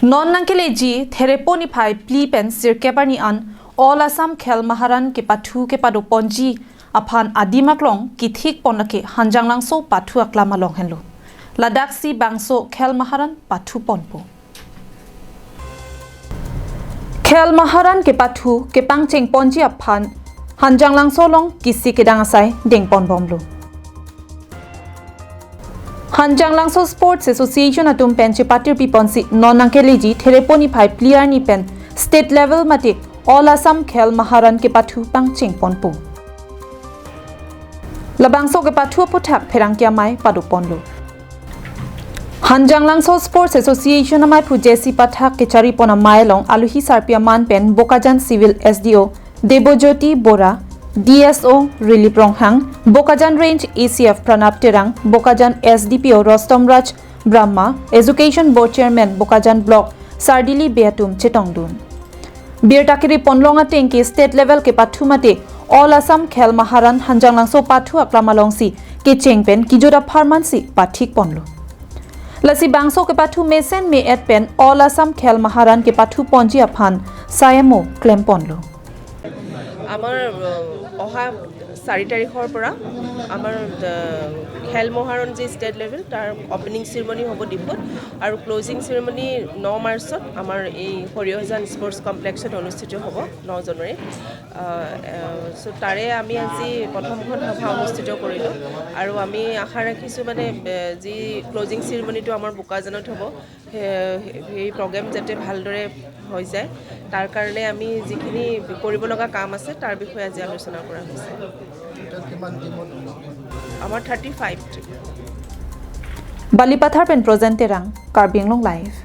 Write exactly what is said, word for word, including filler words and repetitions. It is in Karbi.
Non nangkeleji Therepo niphai phli pen sirkep arni an All Assam Khel Maharan kepathu kepadoponji aphan adim aklong kethik pon lake Hanjanglangso pathu aklam along henlo. Ladaksi bangso Khel Maharan pathu ponpo. Khel Maharan kepathu kepangcheng ponji aphan Hanjanglangso along kisi kedang asai dengpon bomlo. Hanjanglangso Sports Association atum pen chepatirpi ponsi non nangkeleji Therepo niphai phli arni pen state level mate All Assam Khel Maharan kepathu pangcheng ponpo. Labangso kepathu aphuthak pherangke amei padoponlo. Hanjanglangso Sports Association ameiphu J C Pathak kechari pon amei along aluhi sarpi aman pen Bokajan Civil S D O Debojyoti Bora, D S O Rilip Ronghang, Bokajan Range A C F Pranab Terang, Bokajan S D P O Rostom Raj Brahma, Education Board Chairman Bokajan Block Sardili Bey atum chetongdun. Birta kiri ponlong ateng ke state level kepathu mate All Assam Khel Maharan Hanjanglangso pathu aklam alongsi kecheng pen kejut apharmansi pathik ponlo. Lasi bangso kepathu mesen me-et pen All Assam Khel Maharan kepathu ponji aphan sayamo klem ponlo. আমাৰ আহ, অহা চাৰি তাৰিখৰ পৰা আমাৰ আহ, খেল মহাৰণ যি state level, তাৰ opening ceremony হ'ব ডিফুত আৰু ক্লজিং চেৰিমনী ন মাৰ্চত আমাৰ এই সৰিয়হজান স্পৰ্টছ কমপ্লেক্সত অনুষ্ঠিত হ'ব, ন জানুৱাৰীত। চ' তাৰে আমি আজি প্ৰথমখন সভা অনুষ্ঠিত কৰিলোঁ আৰু আমি আশা ৰাখিছোঁ মানে আহ, যি ক্লজিং চেৰিমনীটো আমাৰ বোকাজানত হ'ব, সেই সেই প্ৰগ্ৰেম যাতে ভালদৰে হৈ যায়, তাৰ কাৰণে আমি যিখিনি কৰিব লগা কাম আছে, তাৰ বিষয়ে আজি আলোচনা কৰা হৈছে। আমাৰ thirty five team. Balipathar pen Projen Terang, Karbi Anglong Live.